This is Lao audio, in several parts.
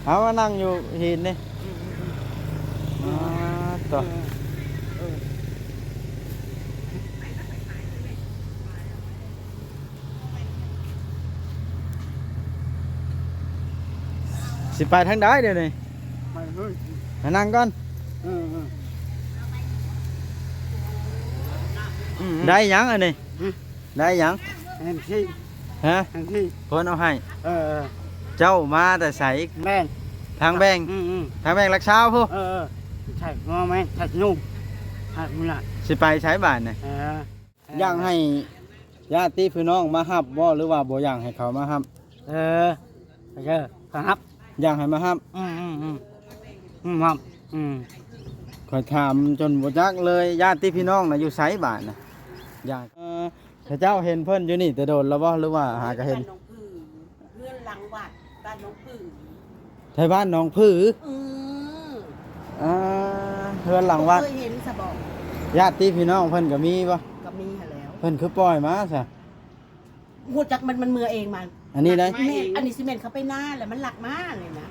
ເອົາມານັ່ງຢູ່ຫີນນີ້. ອືມ ອືມ ອືມ ອາ ຕົວະ ເອີ ເອີ ຊິໄປທາງໃດດຽວນີ້? ໄປເຮີ້ຍ ມານັ່ງກ່ອນ. ເອີ ເອີ ອືມ ໄດ້ຫຍັງອັນນີ້? ຫຶ? ໄດ້ຫຍັງ? ແຮງຊີ. ຮະ? ແຮງຊີ. ເພິ່ນເອົາໃຫ້. ເອີ ເອີ ເຈົ້າມາແຕ່ໃສ? ແມ່ນ ທາງແບ່ງ. ອືມ ອືມ ທາງແບ່ງຫຼັກຊາວພຸ້ນ. ເອີ ເອີ ໃຊ່ ງໍແມ່ນ ໃຊ່ໜຸ່ມ ໃຊ່ພຸ້ນລະ. ຊິໄປໃສບາດນີ້? ເອີ ຢາກໃຫ້ຍາດຕິພີ່ນ້ອງມາຮັບບໍ່ ຫຼືວ່າບໍ່ຢາກໃຫ້ເຂົາມາຮັບ? ເອີ ເອີ ເຂົາຮັບ. ຢາກໃຫ້ມາຮັບ. ອືມ ອືມ ອືມ ອືມ ຮັບ. ອືມ ຂ້ອຍຖາມຈົນບໍ່ຈັກເລີຍ ຍາດຕິພີ່ນ້ອງນະຢູ່ໃສບາດນະ? ຢາກ ເອີ ເຂົາເຈົ້າເຫັນເພິ່ນຢູ່ນີ້ແຕ່ດົນແລ້ວບໍ່ ຫຼືວ່າຫາກະເຫັນ? ບ້ານໜອງຜື ເຮືອນຫຼັງວັດ ບ້ານໜອງຜື. ໄທບ້ານໜອງຜື. ອືມ ອ່າ ເຮືອນຫຼັງວັດ ເຄີຍເຫັນຊະບໍ່? ຍາດຕິພີ່ນ້ອງເພິ່ນກະມີບໍ່? ກະມີຫັ້ນແຫຼ້ວ. ເພິ່ນຄືປ່ອຍມາຊະ? ຮູ້ຈັກມັນ ມັນເມືອເອງມັນ. ອັນນີ້ໄດ໋ ແມ່ນ ອັນນີ້ຊິແມ່ນເຂົາໄປນາແລ້ວມັນລັກມານີ້ນະ.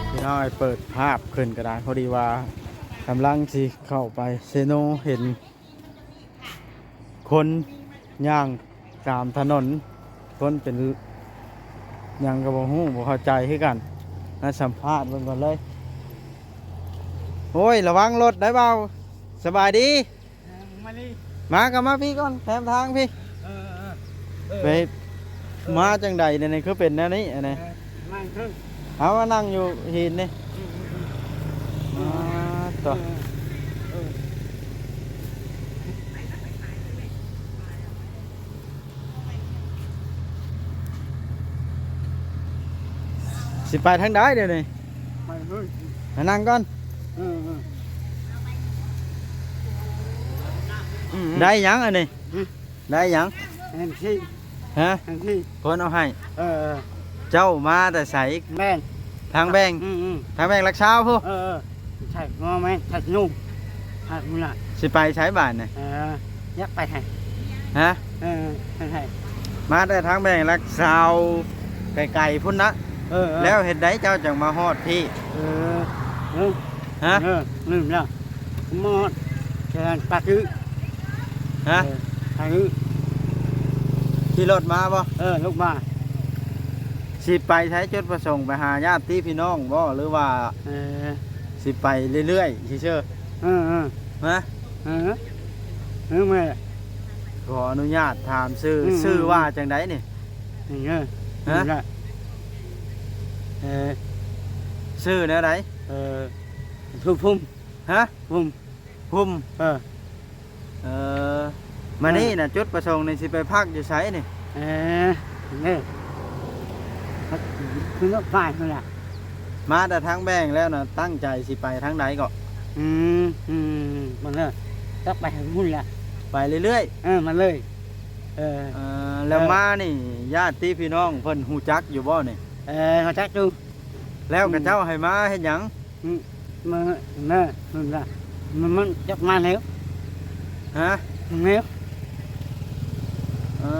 ພີ່ນ້ອງ ເປີດພາບຂຶ້ນກະດາຍ ພໍດີວ່າກຳລັງຊິເຂົ້າໄປເຊໂນ ເຫັນ ຄົນຍ່າງຕາມຖະໜົນ ຄົນເປັນຫຍັງກະບໍ່ຮູ້ ບໍ່ເຂົ້າໃຈຄືກັນ. ມາສຳພາດເບິ່ງກ່ອນເລີຍ. ໂອ້ຍ ລະວັງລົດໄດ໋ບ່າວ. ສະບາຍດີ. ເອີ ມານີ້ ມາກະມາພີ້ກ່ອນ ແຄມທາງພີ້. ເອີ ເອີ ເອີ ໄປ ເອີ ມາຈັ່ງໃດແນວນີ້ ຄືເປັນແນວນີ້ ອັນນີ້? ເອີ ມາເທິງ ເອົາມານັ່ງຢູ່ຫີນນີ້. ອືມ ອືມ ອືມ ອາ ຕົວະ ເອີ ເອີ ຊິໄປທາງໃດດຽວນີ້? ໄປເຮີ້ຍ ມານັ່ງກ່ອນ. ເອີ ເອີ ອືມ ໄດ້ຫຍັງອັນນີ້? ຫຶ? ໄດ້ຫຍັງ? ແຮງຊີ. ຮະ? ແຮງຊີ. ເພິ່ນເອົາໃຫ້. ເອີ ເອີ ເຈົ້າມາແຕ່ໃສ? ແມ່ນ ທາງແບ່ງ. ອືມ ອືມ ທາງແບ່ງຫຼັກຊາວພຸ້ນ. ເອີ ເອີ ໃຊ່ ງໍແມ່ນ ໃຊ່ໜຸ່ມ ໃຊ່ພຸ້ນລະ. ຊິໄປໃສບາດນີ້? ເອີ ຢາກໄປໃຫ້. ຮະ? ເອີ ເອີ ໃຫ້ ມາແຕ່ທາງແບ່ງຫຼັກຊາວ ໄກໆພຸ້ນນະ. ເອີ ເອີ ແລ້ວເຮັດໃດເຈົ້າຈັ່ງມາຮອດພີ້? ເອີ ເອີ ຮະ? ເອີ ລືມແລ້ວ ມາຮອດ ແຕ່ປາກຄື. ຮະ? ເອີ ປາກຄື. ຂີ່ລົດມາບໍ່? ເອີ ລົດມາ. ຊິໄປໃສ? ຈຸດປະສົງໄປຫາຍາດຕິພີ່ນ້ອງບໍ່ ຫຼືວ່າ ເອີ ຊິໄປເລື້ອຍໆຊື່ໆ? ເອີ ເອີ ຮະ? ເອີ ເອີ ແມ່ນ. ຂໍອະນຸຍາດຖາມຊື່ ອືມ ຊື່ວ່າຈັ່ງໃດນີ້? ນີ້ເດີ ຮະ? ນີ້ລະ ເອີ ຊື່ແນວໃດ? ເອີ ພູມ ພູມ. ຮະ? ພູມ ພູມ. ເອີ ເອີ ມານີ້ນະ ຈຸດປະສົງນີ້ຊິໄປພັກຢູ່ໃສນີ້? ເອີ ນີ້ ຂຶ້ນລົດໄຟພຸ້ນລະ. ມາແຕ່ທາງແບ່ງແລ້ວນະ ຕັ້ງໃຈຊິໄປທາງໃດເກາະ? ອືມ ອືມ ມັນເລີຍ ຈັກໄປທາງພຸ້ນລະ ໄປເລື້ອຍໆ. ເອີ ມັນເລີຍ ເອີ ເອີ ແລ້ວມານີ້ ຍາດຕິພີ່ນ້ອງເພິ່ນຮູ້ຈັກຢູ່ບໍ່ນີ້? ເອີ ຮູ້ຈັກຢູ່. ແລ້ວ ອືມ ເຂົາເຈົ້າໃຫ້ມາເຮັດຫຍັງ? ອືມ ມາ ມາ ມັນ ມັນຈັກມາແລ້ວ. ຮະ? ມາແລ້ວ. ເອີ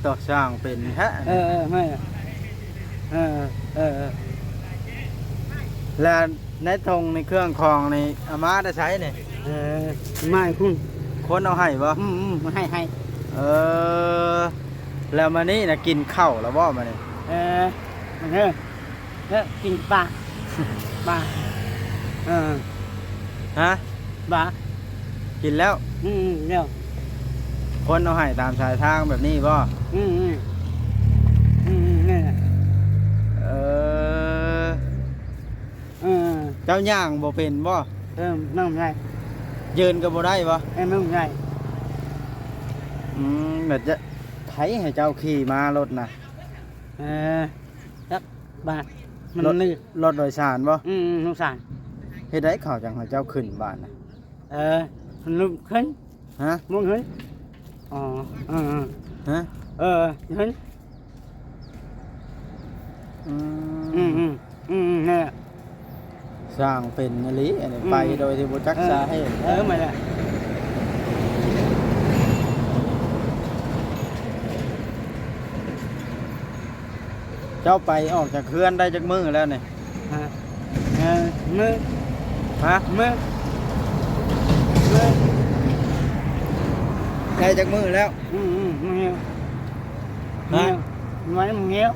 ຕົວະ ຊ່າງເປັນແທ້. ເອີ ເອີ ແມ່ນ ເອີ ເອີ ເອີ ເອີ ແລ້ວໃນຖົງໃນເຄື່ອງຂອງນີ້ ເອົາມາແຕ່ໃສນີ້? ເອີ ມາໃຫ້ຄຸນ ຄົນເອົາໃຫ້ບໍ່? ອືມ ອືມ ມາໃຫ້ ໃຫ້. ເອີ ແລ້ວມານີ້ນະ ກິນເຂົ້າແລ້ວບໍ່ມານີ້? ເອີ ເອີ ເອີ ກິນປາ ປາ. ເອີ ຮະ? ປາ ກິນແລ້ວ. ອືມ ອືມ ແລ້ວ ຄົນເອົາໃຫ້ຕາມສາຍທາງແບບນີ້ບໍ່? ອືມ ອືມ ອືມ ແມ່ນແຫຼະ. ເອີ ເອີ ເຈົ້າຍ່າງບໍ່ເປັນບໍ່? ເອີ ຍ່າງບໍ່ໄດ້. ຢືນກໍບໍ່ໄດ້ບໍ່? ເອີ ຍ່າງບໍ່ໄດ້. ອືມ ແບບຈະ ໃຜໃຫ້ເຈົ້າຂີ່ມາລົດນະ? ເອີ ຈັກບາດ ມັນ ລົດ ລື່ນ ລົດໂດຍສານບໍ່? ອືມ ໂດຍສານ. ເຮັດໃດເຂົາຈັ່ງໃຫ້ເຈົ້າຂຶ້ນບາດນະ? ເອີ ມັນລົງຂຶ້ນ. ຮະ? ມັນຂຶ້ນ. ອໍ ເອີ ເອີ ຮະ? ເອີ ຂຶ້ນ. ອືມ ອືມ ອືມ ອືມ ແມ່ນແຫຼະ ສ້າງເປັນອີ່ຫຼີ ອັນນີ້ ອືມ ໄປໂດຍທີ່ບໍ່ຈັກ ເອີ ສາເຫດ ເອີ ແມ່ນແຫຼະ ເຈົ້າໄປອອກຈາກເຮືອນໄດ້ຈັກມື້ແລ້ວນີ້? ຮະ ເອີ ມື້ ຮະ ມື້ ມື້ ໄດ້ຈັກມື້ແລ້ວ? ອືມ ອືມ ມື້ ຮະ ມື້ ມື້ ມື້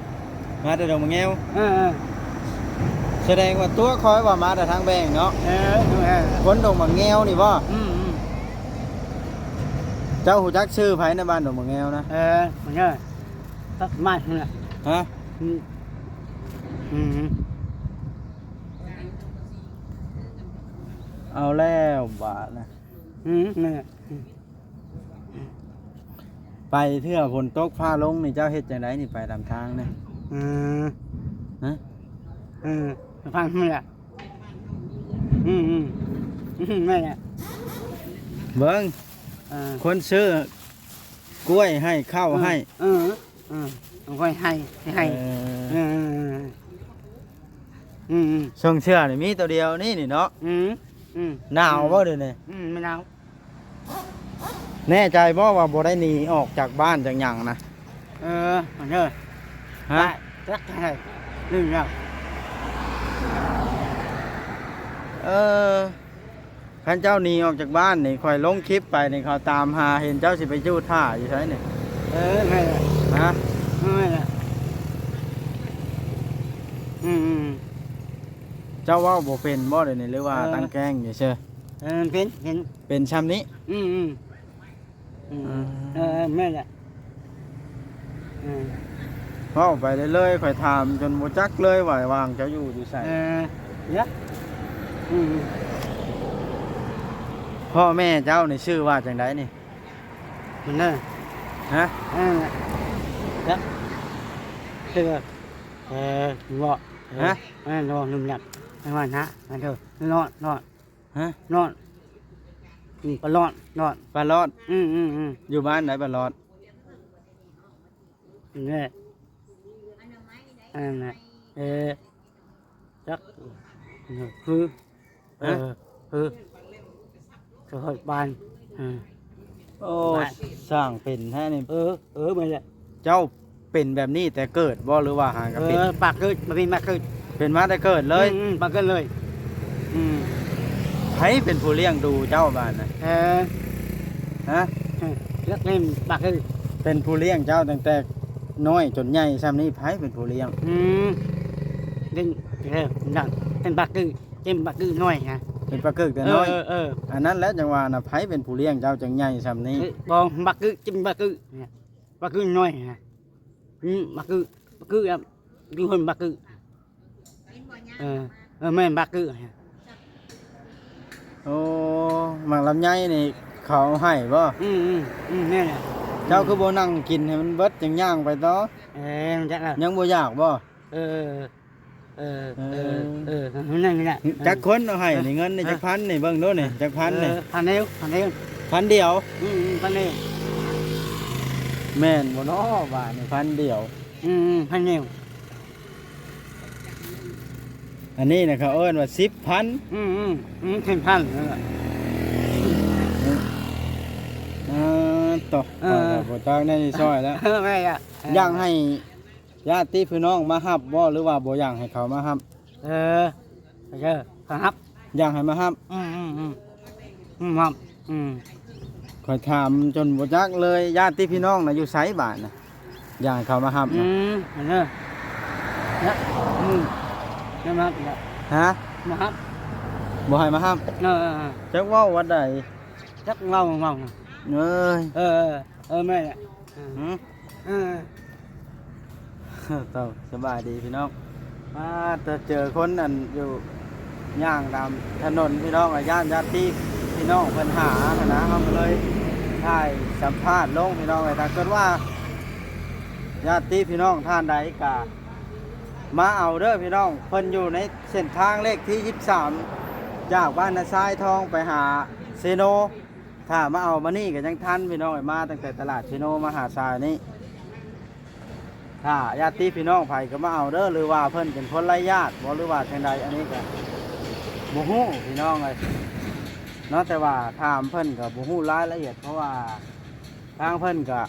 ມາແຕ່ດົງໝາກແງວ ເອີ ເອີ ສະແດງວ່າຕົວະຂ້ອຍວ່າມາແຕ່ທາງແບງເນາະ ເອີ ເອີ ຄົນດົງໝາກແງວນີ້ບໍ່? ອືມ ອືມ ເຈົ້າຮູ້ຈັກຊື່ໃຜໃນບ້ານດົງໝາກແງວນະ? ເອີ ໝາກແງວ ຕັດໄມ້ພຸ້ນແຫຼະ ຮະ ອືມ ອືມ ເອົາແລ້ວບາດນະ ອືມ ແມ່ນແຫຼະ ອືມ ໄປເທື່ອຝົນຕົກຟ້າລົງນີ້ ເຈົ້າເຮັດຈັ່ງໃດນີ້ ໄປຕາມທາງນີ້? ອືມ ຮະ ເອີ ໄປທາງພຸ້ນແຫຼະ ອືມ ອືມ ອືມ ແມ່ນແຫຼະ ເບິ່ງ ເອີ ຄົນຊື້ກ້ວຍໃຫ້ ເຂົ້າໃຫ້ ເອີ ເອີ ເອີ ກ້ວຍໃຫ້ ໃຫ້ ເອີ ເອີ ເອີ ເອີ ອືມ ອືມ ຊົງເຊື່ອນີ້ມີຕົວດຽວນີ້ ນີ້ເນາະ ອືມ ອືມ ໜາວບໍ່ດຽວນີ້? ອືມ ບໍ່ໜາວ ແນ່ໃຈບໍ່ວ່າບໍ່ໄດ້ໜີອອກຈາກບ້ານຈາກຫຍັງນະ? ເອີ ເດີ ຮະ ໄປຈັກໃຫ້ ລືມແລ້ວ ເອີ ຄັນເຈົ້າໜີອອກຈາກບ້ານນີ້ ຂ້ອຍລົງຄລິບໄປນີ້ ເຂົາຕາມຫາ ເຫັນເຈົ້າຊິໄປຢູ່ຖ້າຢູ່ໃສນີ້? ເອີ ແມ່ນແຫຼະ ຮະ ແມ່ນແຫຼະ ອືມ ເຈົ້າເວົ້າບໍ່ເປັນບໍ່ດຽວນີ້ ຫຼືວ່າ ເອີ ຕັ້ງແກ້ງຢູ່ຊື່? ເອີ ເປັນ ເປັນ ເປັນຊ່ຳນີ້ ອືມ ອືມ ອືມ ເອີ ເອີ ແມ່ນແຫຼະ ເອີ ເວົ້າໄປເລື້ອຍໆ ຂ້ອຍຖາມຈົນບໍ່ຈັກເລີຍວ່າວ່າເຈົ້າຢູ່ ຢູ່ໃສ? ເອີ ເອີ ອືມ ພໍ່ແມ່ເຈົ້ານີ້ຊື່ວ່າຈັ່ງໃດນີ້? ມັນເດີ ຮະ? ເອີ ຈັກ ຊື່ ເອີ ບໍ່ ຮະ? ເອີ ບໍ່ ລືມແລ້ວ ວ່ານະ ອັນເດີ ລອດ ລອດ ຮະ? ລອດ ອືມ ປາລອດ ລອດ ປາລອດ ອືມ ອືມ ອືມ ຢູ່ບ້ານໃດປາລອດ? ນີ້ແຫຼະ ອັນນັ້ນນະ ເອີ ຈັກ ຄື ຮະ? ເອີ ຄື ສະເພາະບ້ານ ເອີ ໂອ້ ບ້ານ ສ້າງເປັນແທ້ນີ້ ເອີ ເອີ ແມ່ນແຫຼະ ເຈົ້າ ເປັນແບບນີ້ແຕ່ເກີດບໍ່ ຫຼືວ່າຫາກະເປັນ? ເອີ ປາກເກີດ ບໍ່ມີມາເກີດ ເປັນມາແຕ່ເກີດເລີຍ? ອືມ ອືມ ປາກເກີດເລີຍ ອືມ ໃຜເປັນຜູ້ລ້ຽງດູເຈົ້າບາດນະ? ເອີ ຮະ? ເອີ ເປັນປາກເກີດ ເປັນຜູ້ລ້ຽງເຈົ້າຕັ້ງແຕ່ນ້ອຍຈົນໃຫຍ່ຊ່ຳນີ້ ໃຜເປັນຜູ້ລ້ຽງ? ອືມ ເປັນ ເອີ ເປັນປາກເກີດ ເປັນປາກເກີດນ້ອຍນະ ເປັນປາກເກີດແຕ່ນ້ອຍ ເອີ ເອີ ເອີ ອັນນັ້ນແຫຼະຈັ່ງວ່ານະ ໃຜເປັນຜູ້ລ້ຽງເຈົ້າຈັ່ງໃຫຍ່ຊ່ຳນີ້? ເອີ ບໍ່ ປາກເກີດ ເປັນປາກເກີດ ປາກກຶນ້ອຍນະ ອືມ ປາກກຶ ປາກກຶ ຢູ່ເຮືອນປາກກຶ ເອີ ເອີ ແມ່ນປາກກຶ ໂອ້ ໝາກລຳໄຍນີ້ເຂົາເອົາໃຫ້ບໍ່? ອືມ ອືມ ອືມ ແມ່ນແຫຼະ ເຈົ້າຄືບໍ່ນັ່ງກິນໃຫ້ມັນເບິດ ຈັ່ງຍ່າງໄປຕໍ່? ເອີ ຈັກລະ ຍັງບໍ່ຢາກບໍ່? ເອີ ເອີ ເອີ ເອີ ເອີ ເອີ ນັ້ນແຫຼະ ຈັກຄົນເອົາໃຫ້ນີ້ ເງິນນີ້ຈັກພັນນີ້ ເບິ່ງດູນີ້ ເອີ ຈັກພັນນີ້ ເອີ ພັນດຽວ ພັນດຽວ ພັນດຽວ ອືມ ອືມ ພັນດຽວ ແມ່ນບໍ່ນໍບາດນີ້ ພັນດຽວ ອືມ ອືມ ພັນດຽວ ອັນນີ້ນະເຂົາເອີ້ນວ່າສິບພັນ ອືມ ອືມ ອືມ ສິບພັນນັ້ນແຫຼະ ອືມ ອ່າ ຕໍ່ ເອີ ຂ້ອຍກໍບໍ່ຈັກແນວຊິຊ່ອຍແລ້ວ ເອີ ແມ່ນລະ ເອີ ຢາກໃຫ້ ຍາດຕິພີ່ນ້ອງມາຮັບບໍ່ ຫຼືວ່າບໍ່ຢາກໃຫ້ເຂົາມາຮັບ? ເອີ ເອີ ເຂົາຮັບ ຢາກໃຫ້ມາຮັບ ອືມ ອືມ ອືມ ອືມ ຮັບ ອືມ ຂ້ອຍຖາມຈົນບໍ່ຈັກເລີຍ ຍາດຕິພີ່ນ້ອງນະຢູ່ໃສບາດນະ ຢາກໃຫ້ເຂົາມາຮັບນະ ອືມ ເອີ ນະ ອືມ ມາຮັບ ຮະ ມາຮັບ ບໍ່ໃຫ້ມາຮັບ ເອີ ເອີ ເອີ ຈັກເວົ້າວັດໃດ ຈັກເວົ້າ ເວົ້າ ເອີຍ ເອີ ເອີ ເອີ ແມ່ນແຫຼະ ອືມ ເອີ ເອີ ເອີ ເອີ ເອີ ສະບາຍດີພີ່ນ້ອງ ມາເຈີຄົນອັນຢູ່ຍ່າງຕາມຖະໜົນພີ່ນ້ອງ ຢ້ານຍາດຕິພີ່ນ້ອງເພິ່ນຫາຫັ້ນນະ ເຮົາກໍເລີຍຖ່າຍສຳພາດລົງພີ່ນ້ອງເອີຍ ຖ້າເກີດວ່າຍາດຕິພີ່ນ້ອງທ່ານໃດກະມາເອົາເດີພີ່ນ້ອງ ເພິ່ນຢູ່ໃນເສັ້ນທາງເລກທີຊາວສາມ ຈາກບ້ານນາຊາຍທອງໄປຫາເຊໂນ ຖ້າມາເອົາມານີ້ກໍຍັງທັນພີ່ນ້ອງເອີຍ ມາຕັ້ງແຕ່ຕະຫຼາດເຊໂນມາຫາຊາຍນີ້ ຖ້າຍາດຕິພີ່ນ້ອງໃຜກໍມາເອົາເດີ ຫຼືວ່າເພິ່ນເປັນຄົນໄຮ້ຍາດບໍ່ ຫຼືວ່າຈັ່ງໃດ ອັນນີ້ກໍບໍ່ຮູ້ພີ່ນ້ອງເອີຍເນາະ. ແຕ່ວ່າຖາມເພິ່ນກໍບໍ່ຮູ້ລາຍລະອຽດ ເພາະວ່າທາງເພິ່ນກໍ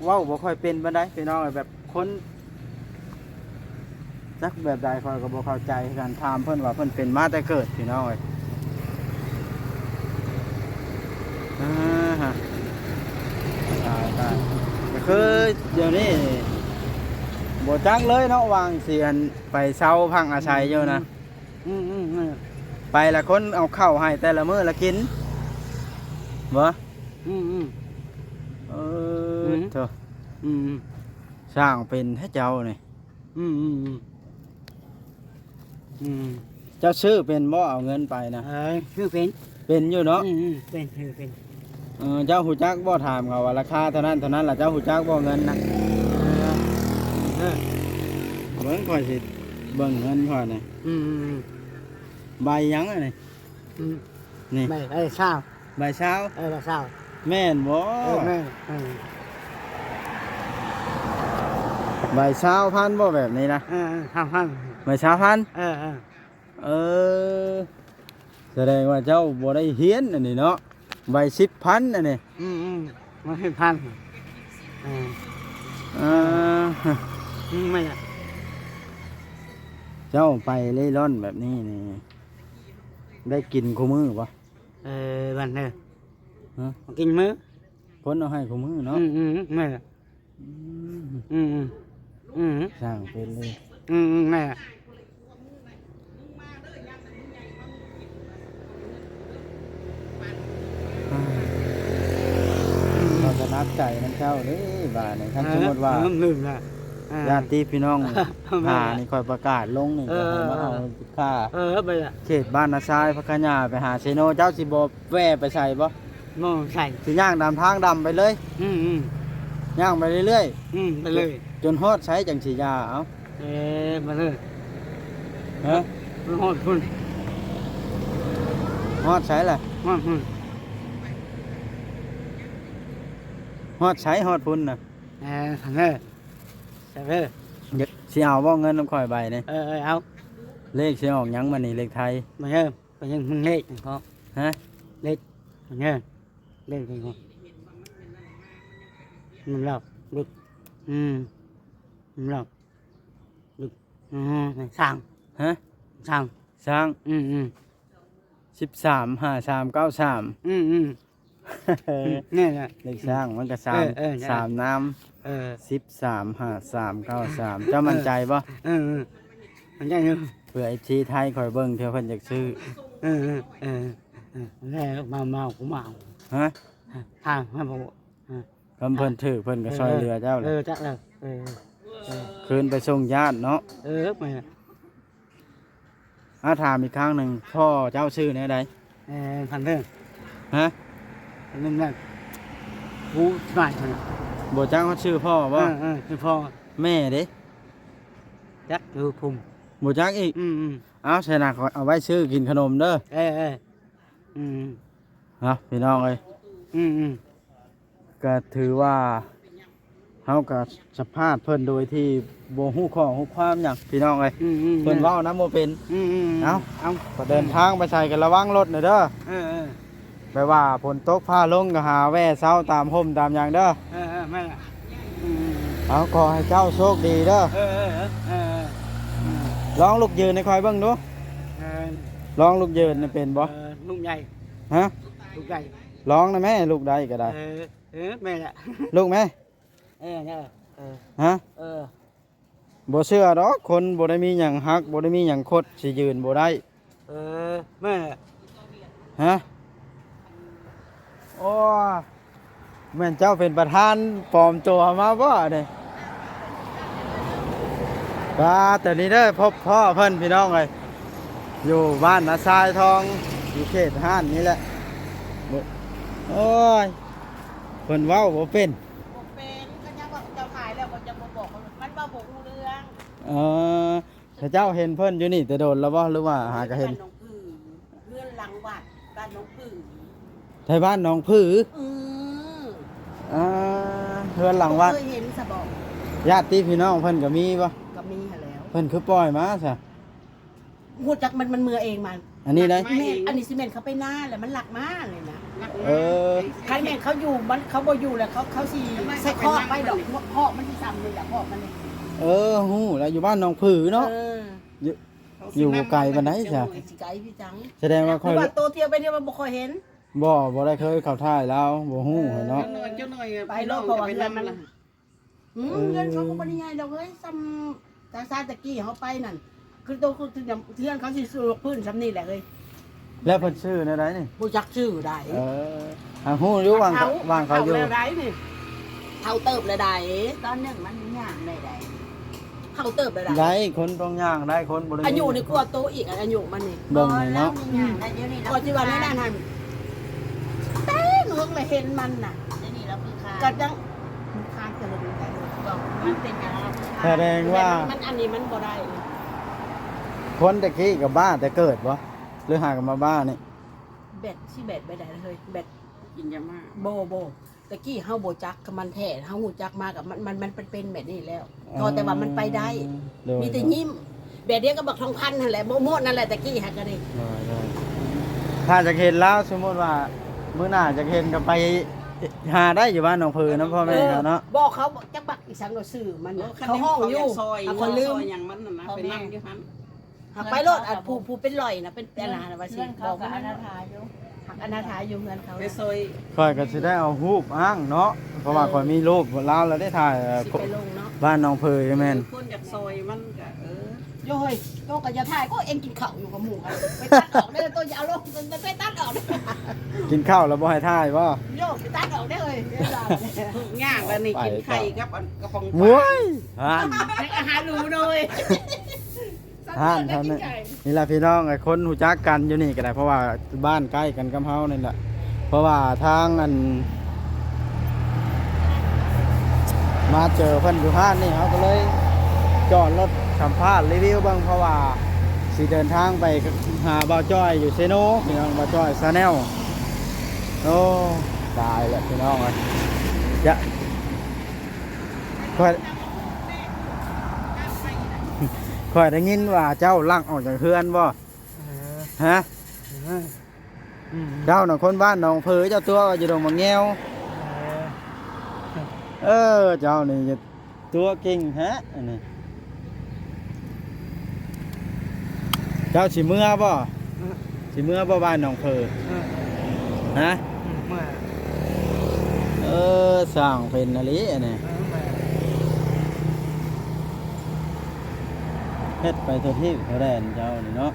ເວົ້າບໍ່ຄ່ອຍເປັນປານໃດພີ່ນ້ອງເອີຍ ແບບຄົນ ຈັກແບບໃດຂ້ອຍກໍບໍ່ເຂົ້າໃຈຄືກັນ. ຖາມເພິ່ນວ່າເພິ່ນເປັນມາແຕ່ເກີດພີ່ນ້ອງເອີຍ. ອາຮະ ຕາຍໆ ກໍຄືດຽວນີ້ບໍ່ຈັກເລີຍເນາະ ວ່າງຊິອັນໄປເຊົ່າພັກອາໄສຢູ່ນະ. ອືມໆ ອືມ ໄປລະຄົນເອົາເຂົ້າໃຫ້ແຕ່ລະມື້ລະກິນບໍ່? ອືມໆ ເອີ ອືມ ໂທ້ ອືມໆ ຊ່າງເປັນແທ້ເຈົ້ານີ້. ອືມໆໆ ອືມ ເຈົ້າຊື້ເປັນບໍ່ ເອົາເງິນໄປນະ? ເອີ ຊື້ເປັນ ເປັນຢູ່ເນາະ. ອືມໆ ເປັນ ຊື້ເປັນ. ເອີ ເຈົ້າຮູ້ຈັກບໍ່ ຖາມເຂົາວ່າລາຄາເທົ່ານັ້ນເທົ່ານັ້ນລະ ເຈົ້າຮູ້ຈັກບໍ່ເງິນນະ? ເອີ ເອີ ເບິ່ງ ຂ້ອຍຊິເບິ່ງເງິນຂ້ອຍນີ້. ອືມໆໆ ໃບຫຍັງອັນນີ້? ອືມ ນີ້ ໃບ ໃບຊາວ ໃບຊາວ ເອີ ໃບຊາວ ແມ່ນບໍ່? ເອີ ແມ່ນ ເອີ ໃບຊາວພັນບໍ່ແບບນີ້ນະ? ເອີ ເອີ ຊາວພັນ ໃບຊາວພັນ ເອີ ເອີ ເອີ ສະແດງວ່າເຈົ້າບໍ່ໄດ້ຮຽນອັນນີ້ເນາະ ໃບສິບພັນອັນນີ້. ອືມໆ ໃບສິບພັນ ເອີ ເອີ ອືມ ແມ່ນລະ ເຈົ້າໄປເລ່ລ່ອນແບບນີ້ນີ້ ໄດ້ກິນຄູ່ມື້ບໍ່? ເອີ ວັນເດີ ຮະ ມາກິນມື້ ຄົນເອົາໃຫ້ຄູ່ມື້ເນາະ. ອືມໆ ແມ່ນລະ ອືມ ອືມໆ ອືມ ຊ່າງເປັນເລີຍ. ອືມໆ ແມ່ນລະ ອາ ເຮົາຈະໜັກໃຈນຳເຈົ້າເດ້ບາດນີ້ ຄັນ ເອີ ສົມມຸດວ່າ ເອີ ລືມລະ ເອີ ຍາດຕິພີ່ນ້ອງ ແມ່ນລະ ຫານີ້ ຂ້ອຍປະກາດລົງນີ້ ເອີ ຈະໃຫ້ມາເອົາ ເອີ ຄ່າ ເອີ ໄປລະ ເຂດບ້ານນາຊາຍ ພັກຂະຫຍ້າ ໄປຫາເຊໂນ ເຈົ້າຊິບໍ່ແວ່ໄປໃສບໍ່? ບໍ່ໃສ ຊິຍ່າງຕາມທາງດຳໄປເລີຍ. ອືມໆ ຍ່າງໄປເລື້ອຍໆ ອືມ ໄປເລີຍ ຈົນຮອດໃສຈັ່ງຊິຢ່າ. ເອົາ ເອີ ໄປເລີຍ ຮະ ຮອດພຸ້ນ ຮອດໃສລະ? ຮອດພຸ້ນ ຮອດໃສ ຮອດພຸ້ນນະ? ເອີ ເອີ ເອີ ຢາກ ຊິເອົາບໍ່ເງິນນຳຂ້ອຍໃບນີ້? ເອີ ເອີ ເອົາ ເລກຊິອອກຫຍັງບັດນີ້ ເລກໄທ? ບໍ່ເອີ ໄປຍັງເບິ່ງເລກນີ້ເພາະ ຮະ ເລກ ເອີ ເລກນີ້ເພາະ ມັນຫຼອກ ອືມ ມັນຫຼອກ ອືມ ຊ້າງ ຮະ ຊ້າງ ຊ້າງ ອືມ ອືມ ສິບສາມ ຫ້າສາມ ເກົ້າສາມ ອືມ ອືມ ອືມ ແມ່ນລະ ເລກຊ້າງມັນກໍສາມ ເອີ ເອີ ສາມນາມ ເອີ ສິບສາມ ຫ້າສາມ ເກົ້າສາມ ເຈົ້າໝັ້ນໃຈບໍ່? ເອີ ເອີ ໝັ້ນໃຈຢູ່ ເພື່ອເອັຟຊີໄທຂ້ອຍເບິ່ງ ເທື່ອເພິ່ນຢາກຊື້ ເອີ ເອີ ເອີ ເອີ ແລ້ວມາເມົາ ກູເມົາ ຮະ ທາງ ທາງ ຄັນເພິ່ນຖືກເພິ່ນກໍຊ່ອຍເຫຼືອເຈົ້າແຫຼະ ເອີ ຈັກແລ້ວ ເອີ ເອີ ຄືນໄປສົ່ງຍາດເນາະ ເອີ ແມ່ນ ອາ ຖາມອີກຄັ້ງໜຶ່ງ ພໍ່ເຈົ້າຊື່ແນວໃດ? ເອີ ພັນເດີ ຮະ? ພັນເດີ ຜູ້ຊາຍ ບໍ່ຈັກຮອດຊື່ພໍ່ບໍ່? ເອີ ເອີ ຊື່ພໍ່ ແມ່ເດ? ຈັກຢູ່ພຸ້ນ ບໍ່ຈັກອີກ? ອືມໆ ເອົາ ຊັ້ນນະ ເອົາໄວ້ຊື້ກິນຂະໜົມເດີ ເອີ ເອີ ອືມ ເອົາ ພີ່ນ້ອງເອີຍ ອືມໆ ກໍຖືວ່າເຮົາກໍສຳພາດເພິ່ນໂດຍທີ່ບໍ່ຮູ້ຂໍ້ຮູ້ຄວາມຫຍັງ ພີ່ນ້ອງເອີຍ ອືມໆ ເພິ່ນເວົ້ານຳບໍ່ເປັນ ອືມໆ ເອົາ ເອົາ ກໍເດີນທາງໄປໃສກໍລະວັງລົດໜ່ອຍເດີ ເອີໆ ແບບວ່າຝົນຕົກຟ້າລົງກໍຫາແວ່ເຊົາຕາມຮົ່ມຕາມຫຍັງເດີ ເອີໆ ແມ່ນລະ ອືມໆ ເອົາ ຂໍໃຫ້ເຈົ້າໂຊກດີເດີ ເອີໆ ເອີໆ ອືມ ລອງລຸກຢືນໃຫ້ຂ້ອຍເບິ່ງດູ ເອີ ລອງລຸກຢືນນີ້ເປັນບໍ່? ເອີ ລຸກໄດ້ ຮະ? ລຸກໄດ້ ລອງນະແມ່ ລຸກໄດ້ກໍໄດ້ ເອີ ເອີ ແມ່ນລະ ລຸກແມ່ ເອີ ເອີ ຮະ? ເອີ ບໍ່ເຊື່ອດອກ ຄົນບໍ່ໄດ້ມີຫຍັງຫັກ ບໍ່ໄດ້ມີຫຍັງຄົດ ຊິຢືນບໍ່ໄດ້ ເອີ ແມ່ນລະ ຮະ? ໂອ້ ແມ່ນເຈົ້າເປັນປະທານປອມຕົວມາບໍ່ນີ້? ວ່າແຕ່ນີ້ເດີ ພົບພໍ້ເພິ່ນ ພີ່ນ້ອງເອີຍ ຢູ່ບ້ານນາຊາຍທອງ ຢູ່ເຂດຮ້ານນີ້ແຫຼະ ໂອ້ຍ ເພິ່ນເວົ້າບໍ່ເປັນ ບໍ່ເປັນ ກໍຍັງວ່າເຈົ້າຂາຍແລ້ວ ກໍຍັງບໍ່ບອກ ມັນເວົ້າບໍ່ຮູ້ເລື່ອງ ເອີ ເຂົາເຈົ້າເຫັນເພິ່ນຢູ່ນີ້ແຕ່ດົນແລ້ວບໍ່ ຫຼືວ່າຫາກໍເຫັນ? ບ້ານໜອງຜື ເຮືອນຫຼັງວັດ ບ້ານໜອງຜື ໄທບ້ານໜອງຜື ອື ອ່າ ເຮືອນຫຼັງວັດ ບໍ່ເຄີຍເຫັນຊະບໍ? ຍາດຕິພີ່ນ້ອງເພິ່ນກໍມີບໍ່? ກໍມີຫັ້ນແຫຼ້ວ. ເພິ່ນຄືປ່ອຍມາຊະ? ຮູ້ຈັກມັນ ມັນເມືອເອງມັນ. ອັນນີ້ໄດ໋? ແມ່ນ ອັນນີ້ຊິແມ່ນເຂົາໄປນາແລ້ວມັນລັກມານີ້ນະ. ເອີ ຄັນແມ່ນເຂົາຢູ່ ມັນ ເຂົາບໍ່ຢູ່ແລ້ວ ເຂົາ ເຂົາຊິໃສ່ຄອກໄປດອກ. ຄອກມັນຊິຊ້ຳນີ້ລະ ຄອກມັນນີ້. ເອີ ຮູ້ແລ້ວ ຢູ່ບ້ານໜອງຜືເນາະ. ເອີ ຢູ່ ຢູ່ບໍ່ໄກປານໃດຊະ? ຊິໄກຄືຈັ່ງ. ສະແດງວ່າຂ້ອຍ ຄືວ່າໂຕທ່ຽວໄປທ່ຽວມາບໍ່ຄ່ອຍເຫັນ. ບໍ່ ບໍ່ໄດ້ເຄີຍເຂົ້າຖ່າຍລາວ ບໍ່ຮູ້ຫັ້ນເນາະ. ເອີ ໄປໂລດ ເພາະວ່າເຮືອນມັນ ອືມ ເອີ ເຮືອນເຂົາກໍບໍ່ໄດ້ໃຫຍ່ດອກເອີຍ ສ່ຳຕາຊາແຕ່ກີ້ເຮົາໄປນັ້ນ ຄືໂຕ ຄືເຮືອນເຂົາຊິສຸກພື້ນສ່ຳນີ້ແຫຼະເອີຍ. ແລ້ວເພິ່ນຊື່ແນວໃດນີ້? ບໍ່ຈັກຊື່ໃດ. ເອີ ຫາຮູ້ຢູ່ວ່າງ ວ່າງເຂົາຢູ່ ເຖົ້າແລ້ວໃດນີ້ ເຖົ້າເຕີບແລ້ວໃດ. ຕອນໜຶ່ງມັນຍ່າງໄດ້ໃດ. ເຖົ້າເຕີບແລ້ວໃດ. ໄດ້ ຄົນຕ້ອງຍ່າງໄດ້ ຄົນບໍ່ໄດ້ ອາຍຸນີ້ກວ່າໂຕອີກ ອາຍຸມັນນີ້ ເບິ່ງນີ້ເນາະ. ອືມ ຂ້ອຍຊິວ່າແນວນັ້ນຫັ້ນ ແຕ່ເຫິງລະເຫັນມັນນະ ດຽວນີ້ລາວຄືຄານ ກໍຍັງ ມັນຄານຈະລົງໄປ ມັນເປັນຫຍັງລາວຄືຄານ. ສະແດງວ່າ ມັນ ອັນນີ້ມັນບໍ່ໄດ້. ຄົນແຕ່ກີ້ກໍບ້າແຕ່ເກີດບໍ່ ຫຼືຫາກັນມາບ້ານີ້? ແບດ ຊິແບດໄປໃດເຮີ້ຍ ແບດ ກິນຢາມ້າ ບໍ່ ບໍ່. ແຕ່ກີ້ເຮົາບໍ່ຈັກກັບມັນແທ້ ເຮົາຮູ້ຈັກມາກັບມັນ ມັນ ມັນເປັນແບບນີ້ແລ້ວ. ອໍ ກໍແຕ່ວ່າມັນໄປໄດ້ ໂດຍ ມີແຕ່ຍິ້ມ ແບບດຽວກັບບັກທອງພັນຫັ້ນແຫຼະ ບໍ່ໝົດນັ້ນແຫຼະ ແຕ່ກີ້ຫັ້ນກໍດີ. ໂດຍ ໂດຍ ຖ້າຢາກເຫັນລາວ ສົມມຸດວ່າມື້ໜ້າຢາກເຫັນກໍໄປຫາໄດ້ຢູ່ບ້ານໜອງຜືນຳພໍ່ແມ່ເຂົາເນາະ. ເອີ ບໍ່ ເຂົາຈັກບັກອີ່ສັງດອກຊື່ມັນນະ. ເອີ ເຂົາຮ້ອງຢູ່ ເຂົາລືມ ຫຍັງມັນນັ້ນນະ ໄປນຳຢູ່ຫັ້ນ. ຫາກໄປໂລດ ອັນຜູ້ ຜູ້ເປັນຮ້ອຍນະ ເປັນ ເປັນອັນນັ້ນວ່າຊິ ເຮືອນເຂົາກໍອະນາຖາຢູ່ ຫາກອະນາຖາຢູ່ເຮືອນເຂົາ. ໄປຊ່ອຍ ຂ້ອຍກໍຊິໄດ້ເອົາຮູບອ້າງເນາະ ເພາະວ່າ ເອີ ຂ້ອຍມີຮູບລາວແລ້ວໄດ້ຖ່າຍ ຊິໄປລົງເນາະ ບ້ານໜອງຜື ແມ່ນ ເອີ ຄົນຢາກຊ່ອຍມັນກໍ ເອີ ໂຍເຮີ້ຍ ໂຕກໍຢ່າຖ່າຍ ໂອ້ ເອັງກິນເຂົ້າຢູ່ກັບໝູ່ ໄປຕັດອອກເດີ ໂຕຢ່າເອົາລົງ ໄປຕັດອອກເດີ. ກິນເຂົ້າແລ້ວບໍ່ໃຫ້ຖ່າຍບໍ່? ໂຍ ໄປຕັດອອກເດີເຮີ້ຍ ຍາກແລ້ວນີ້ ກິນໄຂ່ກັບອັນກະປ໋ອງປາ. ໂອ້ຍ ຫັ້ນ ອາຫານຫຼູເນາະເວີຍ. ຮ້ານເຮົານີ້ ນີ້ລະພີ່ນ້ອງ ຄົນຮູ້ຈັກກັນຢູ່ນີ້ກໍໄດ້ ເພາະວ່າບ້ານໃກ້ກັນກັບເຮົານີ້ແຫຼະ. ເພາະວ່າທາງອັນ ມາເຈີເພິ່ນຢູ່ຮ້ານນີ້ ເຮົາກໍເລີຍຈອດລົດສຳພາດຣີວິວເບິ່ງ ເພາະວ່າຊິເດີນທາງໄປຫາບ່າວຈ້ອຍຢູ່ເຊໂນ ພີ່ນ້ອງ ບ່າວຈ້ອຍ Channel. ໂອ້ ຕາຍແລ້ວພີ່ນ້ອງເອີຍ ຢະ ຂ້ອຍ ຂ້ອຍໄດ້ຍິນວ່າເຈົ້າລັກອອກຈາກເຮືອນບໍ່? ເອີ ຮະ? ເອີ ອືມ ເຈົ້ານະຄົນບ້ານໜອງຜື ເຈົ້າຕົວະວ່າຢູ່ດົງໝາກແງວ. ເອີ ເອີ ເຈົ້ານີ້ຕົວະເກັ່ງແທ້ອັນນີ້. ເຈົ້າຊິເມືອບໍ່? ເອີ ຊິເມືອບໍ່ບ້ານໜອງຜື? ເອີ ຮະ? ອືມ ເມືອ. ເອີ ຊ່າງເປັນອີ່ຫຼີອັນນີ້ ເອີ ເມືອ. ເຮັດໄປທົ່ວທີບທົ່ວແດນເຈົ້ານີ້ເນາະ.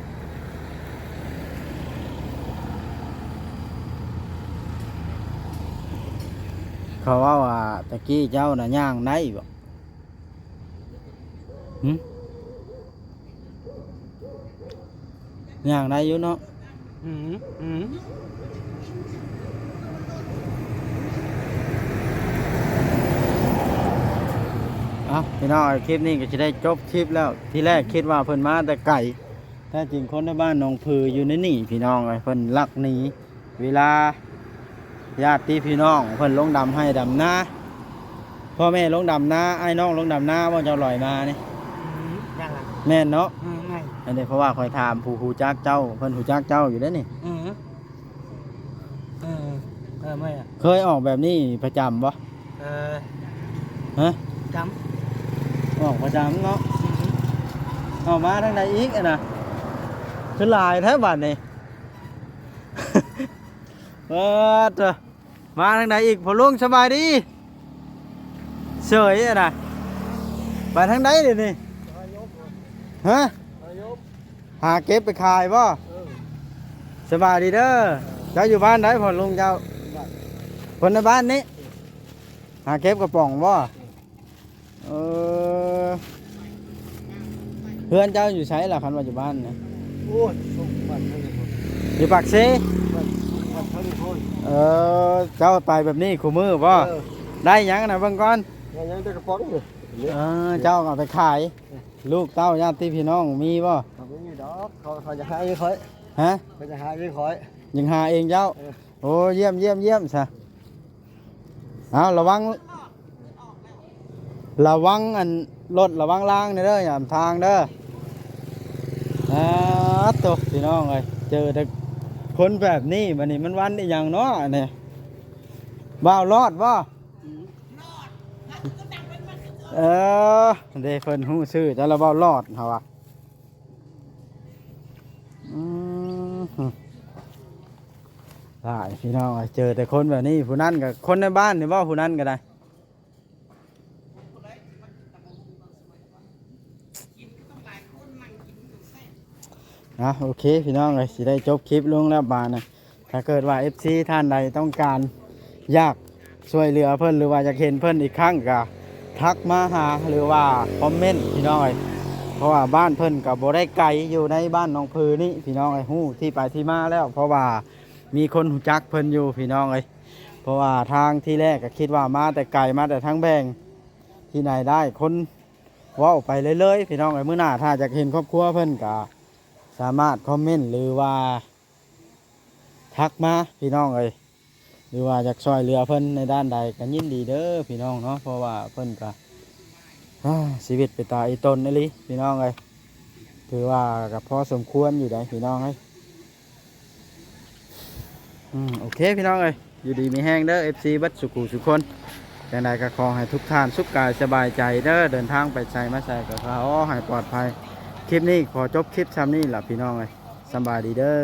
ເຂົາເວົ້າວ່າ ຕະກີ້ເຈົ້ານະຍ່າງໄດ້ບໍ່? ຫຶ? ຍ່າງໄດ້ຢູ່ເນາະ. ອືມ ອືມ. ເອົ້າ ພີ່ນ້ອງ ຄລິບນີ້ກໍຊິໄດ້ຈົບຄລິບແລ້ວ. ທີແລກຄິດວ່າເພິ່ນມາແຕ່ໄກ ແທ້ຈິງຄົນໃນບ້ານໜອງຜືຢູ່ໃນນີ້ ພີ່ນ້ອງເອີຍ. ເພິ່ນລັກໜີ ເວລາຍາດຕິພີ່ນ້ອງເພິ່ນລົງດຳໄຮ່ດຳນາ ພໍ່ແມ່ລົງດຳນາ ອ້າຍນ້ອງລົງດຳນາບໍ່ ເຈົ້າລອຍມານີ້? ອືມ ແມ່ນລະ ແມ່ນເນາະ. ອືມ ແມ່ນ. ອັນນີ້ເພາະວ່າຂ້ອຍຖາມຜູ້ຮູ້ຈັກເຈົ້າ ເພິ່ນຮູ້ຈັກເຈົ້າຢູ່ເດ້ນີ້. ອືມ ເອີ ເອີ ແມ່ນ. ເຄີຍອອກແບບນີ້ປະຈຳບໍ່? ເອີ ຮະ? ປະຈຳ. ອອກປະຈຳເນາະ. ອືມ ເອົາ ມາທາງໃດອີກຫັ້ນນະ? ຄືຫຼາຍແທ້ບາດນີ້. ເອີ ເຕີ ມາທາງໃດອີກ? ພໍ່ລຸງສະບາຍດີ. ເສີຍຫັ້ນນະ. ໄປທາງໃດດຽວນີ້? ຮະ? ຫາເກັບໄປຂາຍບໍ່? ເອີ ສະບາຍດີເດີ. ເຈົ້າຢູ່ບ້ານໃດພໍ່ລຸງເຈົ້າ? ບ້ານ ຄົນໃນບ້ານນີ້. ຫາເກັບກະປ໋ອງບໍ່? ເອີ ເຮືອນເຈົ້າຢູ່ໃສລະ ຄັນວ່າຢູ່ບ້ານນະ? ໂອ້ຍ ສົ່ງບ້ານເຮົານີ້ພຸ້ນ ຢູ່ປາກເຊ. ບ້ານ ສົ່ງບ້ານເຮົານີ້ພຸ້ນ. ເອີ ເຈົ້າໄປແບບນີ້ຄູ່ມື້ບໍ່? ເອີ ໄດ້ຫຍັງນະ ເບິ່ງກ່ອນ. ໄດ້ຫຍັງແຕ່ກະປ໋ອງນີ້. ເອີ ເຈົ້າເອົາໄປຂາຍ. ເອີ ລູກເຕົ້າຍາດຕິພີ່ນ້ອງມີບໍ່? ເຂົາບໍ່ມີດອກ ເຂົາ ເຂົາຢາກຫາເອງຂ້ອຍ. ຮະ? ເຂົາຢາກຫາເອງຂ້ອຍ. ຍັງຫາເອງເຈົ້າ? ເອີ ໂອ້ ຢ້ຽມ ຢ້ຽມ ຢ້ຽມຊະ. ເອົາ ລະວັງ. ລະວັງອັນລົດ ລະວັງລາງແດ່ເດີ ຍາມທາງເດີ. ອາໂຕ ພີ່ນ້ອງເອີຍ ເຈີແຕ່ຄົນແບບນີ້ ບັດນີ້ມັນວັນອີ່ຫຍັງເນາະອັນນີ້? ບ່າວລອດບໍ່? ເອີ ເດ້ ເພິ່ນຮູ້ຊື່ເຈົ້າລະ ບ່າວລອດເຮົາວ່າ. ອືມ ຫຼາຍພີ່ນ້ອງເອີຍ ເຈີແຕ່ຄົນແບບນີ້. ຜູ້ນັ້ນກໍຄົນໃນບ້ານນີ້ບໍ່? ຜູ້ນັ້ນກໍໄດ້. ອ່ະ ໂອເຄ ພີ່ນ້ອງເອີຍ ຊິໄດ້ຈົບຄລິບລົງແລ້ວບາດນີ້. ຖ້າເກີດວ່າເອັຟຊີທ່ານໃດຕ້ອງການຢາກຊ່ວຍເຫຼືອເພິ່ນ ຫຼືວ່າຢາກເຫັນເພິ່ນອີກຄັ້ງ ກໍທັກມາຫາ ຫຼືວ່າຄອມເມັນ ພີ່ນ້ອງເອີຍ. ເພາະວ່າບ້ານເພິ່ນກໍບໍ່ໄດ້ໄກ ຢູ່ໃນບ້ານໜອງຜືນີ້ ພີ່ນ້ອງເອີຍ. ຮູ້ທີ່ໄປທີ່ມາແລ້ວ ເພາະວ່າມີຄົນຮູ້ຈັກເພິ່ນຢູ່ ພີ່ນ້ອງເອີຍ. ເພາະວ່າທາງທີ່ແລກກໍຄິດວ່າມາແຕ່ໄກ ມາແຕ່ທາງແບ່ງ ທີ່ໄດ້ຄົນເວົ້າໄປເລື້ອຍໆ ພີ່ນ້ອງເອີຍ. ມື້ໜ້າຖ້າຢາກເຫັນຄອບຄົວເພິ່ນກໍສາມາດຄອມເມັນ ຫຼືວ່າທັກມາ ພີ່ນ້ອງເອີຍ ຫຼືວ່າຢາກຊ່ວຍເຫຼືອເພິ່ນໃນດ້ານໃດກໍຍິນດີເດີ ພີ່ນ້ອງເນາະ. ເພາະວ່າເພິ່ນກໍ ອາ ຊີວິດເປັນຕາອີ່ຕົນອີ່ຫຼີ ພີ່ນ້ອງເອີຍ. ຖືວ່າກໍພໍສົມຄວນຢູ່ໃດ໋ ພີ່ນ້ອງເອີຍ. ອືມ ໂອເຄ ພີ່ນ້ອງເອີຍ ຢູ່ດີມີແຮງເດີ ເອັຟຊີ ເບິດສູ່ຜູ້ສູ່ຄົນ. ຈັ່ງໃດກໍຂໍໃຫ້ທຸກທ່ານສຸກກາຍສະບາຍໃຈເດີ ເດີນທາງໄປໃສມາໃສກໍຂໍໃຫ້ປອດໄພ. ຄລິບນີ້ຂໍຈົບຄລິບຊ່ຳນີ້ລະ ພີ່ນ້ອງເອີຍ ສະບາຍດີເດີ.